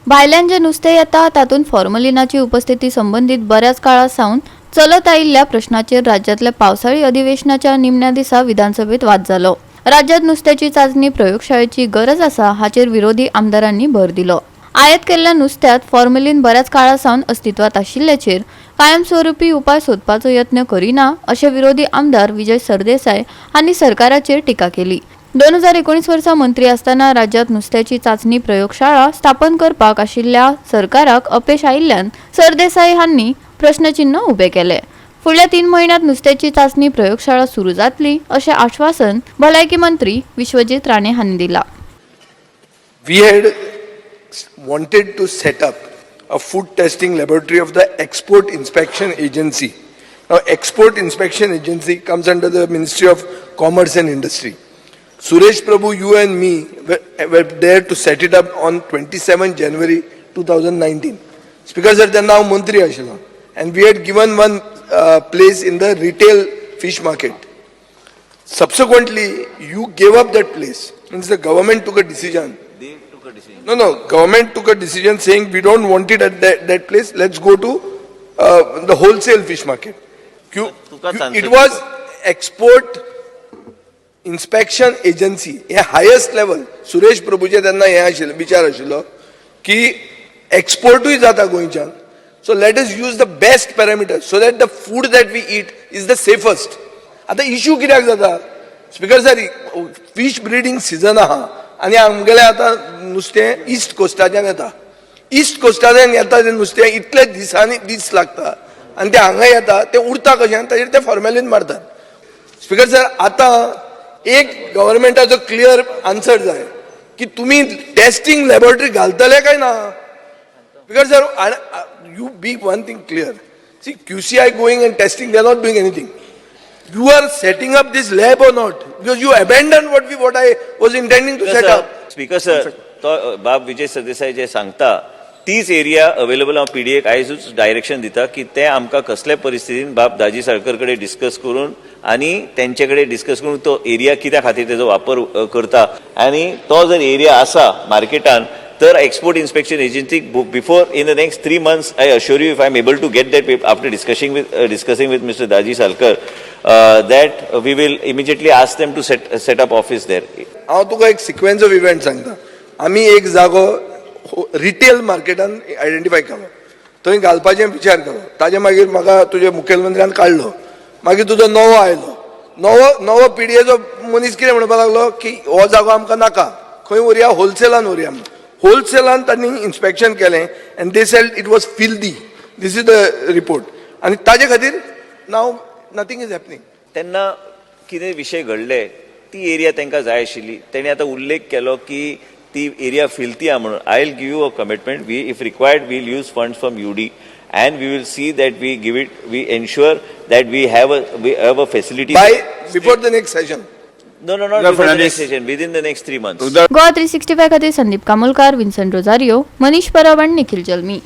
भायल्यान जें नुस्तें येता तातूंत फॉर्मलिनाची उपस्थिती संबंदीत बऱ्याच काळा सावन चलत आयिल्ल्या प्रश्नाचेर राज्यांतल्या पावसाळी अधिवेशनाच्या निमण्या दिसा विधानसभेत वाद जालो. राज्यात नुस्त्याची चाचणी प्रयोगशाळेची गरज आसा हाचेर विरोधी आमदारांनी भर दिलो. आयात केल्ल्या नुस्त्यांत फॉर्मलिन बऱ्याच काळा सावन अस्तित्वात आशिल्ल्याचेर कायमस्वरूपी उपाय सोदपाचो यत्न करिना अशें विरोधी आमदार विजय सरदेसाय हांणी सरकाराचेर टिका केली. 2019 वर्सा मंत्री आसतना राज्यात नुस्त्याची चाचणी प्रयोगशाळा स्थापन करपाक आशिल्ल्या सरकाराक अपेश आयिल्ल्यान सरदेसाय हांणी प्रश्नचिन्ह उबें केलें. फुडल्या 3 म्हयन्यांत नुस्त्याची चाचणी प्रयोगशाळा सुरू जातली अशें आश्वासन भलायकी मंत्री विश्वजीत राणे हांणी दिलां. We had wanted to set up a food testing laboratory of the Export Inspection Agency. Now, Export Inspection Agency comes under the Ministry of Commerce and Industry. Suresh Prabhu, you and me were there to set it up on 27 January 2019. Speaker sir, तेन्ना हांव मंत्री आशिल्लो and we had given one place in the retail fish market. Subsequently, you gave up that place. Means the government took a decision. They took a decision. No, government took a decision saying we don't want it at that place, let's go to the wholesale fish market. तुका answer It was Export Inspection Agency, hey highest level. Suresh प्रभूचे तेन्ना हें आशिल्लें, विचार आशिल्लो की एक्सपोर्टूय जाता गोंयच्यान, so let us use the best parameter so that the food that we eat is the safest. आतां इशू कित्याक जाता, speaker sir? Fish breeding season आहा आनी आमगेलें आतां नुस्तें ईस्ट कोस्टाच्यान येता. ईस्ट कोस्टाच्यान येता तें नुस्तें इतले दिसांनी दीस लागता आनी तें हांगा येता, तें उरता कशें? आनी ताजेर ते फॉर्मेलीन मारतात. स्पीकर सर, आतां एक गव्हर्मेंटाचो क्लियर आन्सर जाय की तुमी टेस्टिंग लॅबोरेटरी घालतले काय ना? Because sir, you be one thing clear. See, QCI going and testing, they are not doing anything. You are setting up this lab or not? Because you abandon what I was intending to set up. Speaker sir, तो बाब विजय सरदेसाय जे सांगता तीच area available. हांव पीडीएक आयजूच direction दिता की ते आमकां कसल्या परिस्थितीन बाब दाजी साळकर कडेन डिस्कस करून आनी तेंचे कडेन डिस्कस करून तो एरिया कित्या खातीर तेजो वापर करता आनी तो जर एरिया आसा मार्केटान तर एक्सपोर्ट इन्स्पेक्शन एजन्सीक before in the next 3 months, I assure you, if I am able to get that after discussing with Mister Daji Salkar, that we will immediately ask them to set up office there. हांव तुका एक sequence of event सांगता. आमी एक जागो retail मार्केटान identify केलो, थंय घालपाचें विचार केलो. ताजे मागीर म्हाका तुज्या मुखेलमंत्र्यान काडलो. मागीर तुजो नवो आयलो. नवो पीडीएचो मनीस कितें म्हणपाक लागलो की हो जागो आमकां नाका, खंय व्हरया? होलसेलान व्हरया. होलसेलान तांणी इन्स्पेक्शन केलें and they said it was filthy. This is the report. आनी ताजे खातीर now nothing is happening. तेन्ना कितें विशय घडले, ती एरिया तांकां जाय आशिल्ली. तेणी आतां उल्लेख केलो की ती एरिया फिल्ती आहा म्हणून. I will give you a commitment, we, if required, we'll use funds from UD and we will see that we give it, we ensure that we have a facility. By before the next session. No, not Mr. Before the Fernandes. Next session, within the next 3 months. Goa 365 खातीर Sandeep कामोलकार, Vinson Rosario, Manish परब आनी निखिल जल्मी.